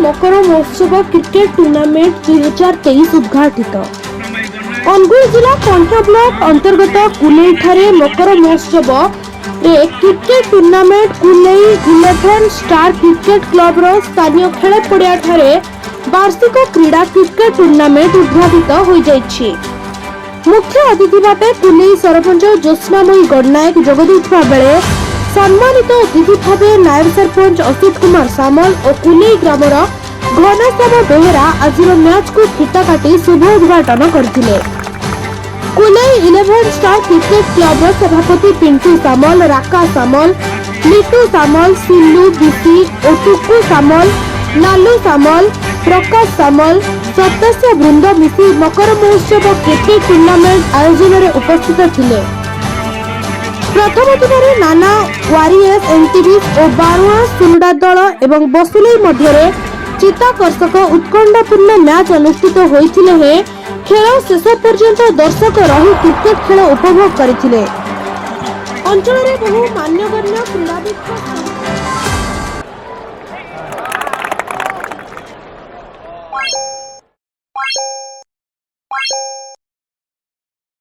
ମକର ମହୋତ୍ସବ cricket tournament 2023 ଉଦ୍ଘାଟିତ। ଅନୁଗୁଳ ଜିଲ୍ଲା କଣ୍ଟା ବ୍ଲକ ଅନ୍ତର୍ଗତ କୁଲେଇଠାରେ ମକର ମହୋତ୍ସବ ରେ cricket tournament Kulei eleven star cricket କ୍ଲବର ସ୍ଥାନୀୟ ଖେଳ ପଡ଼ିଆଠାରେ ବାର୍ଷିକ କ୍ରୀଡ଼ା କ୍ରିକେଟ ଟୁର୍ଣ୍ଣାମେଣ୍ଟ ଉଦ୍ଘାଟିତ ହୋଇଯାଇଛି। ମୁଖ୍ୟ ଅତିଥି ଭାବେ କୁଲେଇ ସରପଞ୍ଚ ଜ୍ୟୋତ୍ସ୍ନାମୟୀ ଗଡ଼ନାୟକ ଯୋଗ ଦେଇଥିବା ବେଳେ ସମ୍ମାନିତ ଅତିଥି ଭାବେ ନାୟବ ସରପଞ୍ଚ ଅସିତ କୁମାର ସାମଲ ଓ କୁଲେଇ ଗ୍ରାମର ଘନଶ୍ୟାମ ବେହେରା ଆଜିର ମ୍ୟାଚକୁ ଫିତା କାଟି ଶୁଭ ଉଦ୍ଘାଟନ କରିଥିଲେ। କୁଲେଇ ଇଲେଭେନ୍ ଷ୍ଟାର କ୍ରିକେଟ କ୍ଲବର ସଭାପତି ପିଣ୍ଟୁ ସାମଲ, ରାକା ସାମଲ, ଲିଟୁ ସାମଲ, ସିଲୁ ବିସି ଓ ଟୁକୁ ସାମଲ, ଲାଲୁ ସାମଲ, ପ୍ରକାଶ ସାମଲ ସଦସ୍ୟ ବୃନ୍ଦ ମିଶି ମକର ମହୋତ୍ସବ କ୍ରିକେଟ ଟୁର୍ଣ୍ଣାମେଣ୍ଟ ଆୟୋଜନରେ ଉପସ୍ଥିତ ଥିଲେ। ପ୍ରଥମ ଦିନରେ ନାନା ୱାରିୟର୍ସ ଏନ୍ଟିଭି ଓ ବାରୁଆଁ ସୁନଡା ଦଳ ଏବଂ ବସୁଲେଇ ମଧ୍ୟରେ ଚିତ୍ତାକର୍ଷକ ଉତ୍କଣ୍ଠାପୂର୍ଣ୍ଣ ମ୍ୟାଚ୍ ଅନୁଷ୍ଠିତ ହୋଇଥିଲେ ହେଁ ଖେଳ ଶେଷ ପର୍ଯ୍ୟନ୍ତ ଦର୍ଶକ ରହି କ୍ରିକେଟ ଖେଳ ଉପଭୋଗ କରିଥିଲେ। ଅଞ୍ଚଳରେ ବହୁ ମାନ୍ୟଗଣ୍ୟ କ୍ରୀଡ଼ାବିତ୍ଙ୍କ ସହ